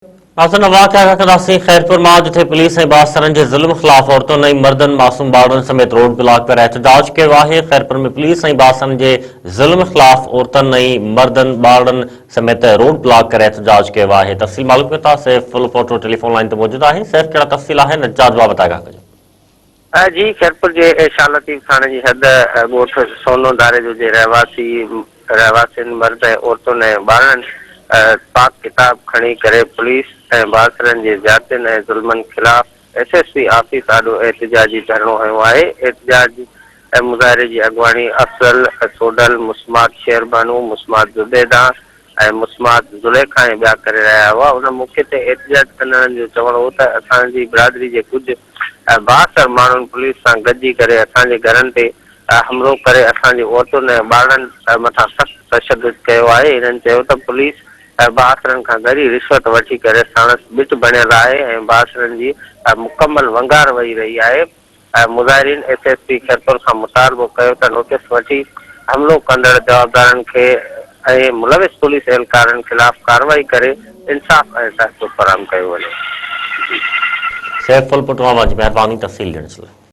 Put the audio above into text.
ناظرين اوهان کي آگاهه ڪنداسين خيرپور مان جتي پوليس ۽ بااثرن جي ظلم خلاف عورتن ۽ مردن معصوم ٻارڙن سميت روڊ بلاڪ ڪري احتجاج ڪيو آهي خيرپور ۾ پوليس ۽ بااثرن جي ظلم خلاف عورتن ۽ مردن ٻارڙن سميت روڊ بلاڪ ڪري احتجاج ڪيو آهي تفصيل معلوم ڪيون ٿا سيف ڦلپوٽو ٽيليفون لائين تي موجود آهي سيف ڪهڙا تفصيل آهن احتجاج بابت آگاهه ڪجو. جي خيرپور جي شاهه لطيف ٿاڻي جي حد ڳوٺ سونو ڌاريجو جي رهواسي رهواسين مرد ۽ عورتن ۽ ٻارڙن پاڪ ڪتاب کڻي ڪري پوليس ۽ بااثرن جي زيادتين ۽ ظلمن خلاف ايس ايس پي آفيس آڏو احتجاجي ڌرڻو هنيو آهي احتجاج ۽ مظاهري جي اڳواڻي افضل سوڍل، مسمات شيربانو، مسمات زبيده ۽ مسمات زليخا ۽ ٻيا ڪري رهيا هئا. ان موقعي تي احتجاج ڪندڙن جو چوڻ هو ته اسان جي برادري جي ڪجهه بااثر ماڻهن پوليس سان گڏجي ڪري اسان جي گهرن تي حملو ڪري اسان جي عورتن ۽ ٻارڙن مٿان سخت تشدد ڪيو آهي. هنن چيو ته پوليس بااثرن کان ڳري رشوت وٺي ڪري ساڻس ٻٽ بڻيل آهي ۽ بااثرن جي مڪمل ونگار وهي رهي آهي. مظاهرين ايس ايس پي خيرپور کان مطالبو ڪيو ته نوٽيس وٺي حملو ڪندڙ جوابدارن کي ۽ ملوث پوليس اهلڪارن خلاف ڪارروائي ڪري انصاف ۽ تحفظ فراهم ڪيو وڃي. سيف ڦلپوٽو اوهان جي مهرباني تفصيل ڏيڻ جي لاء.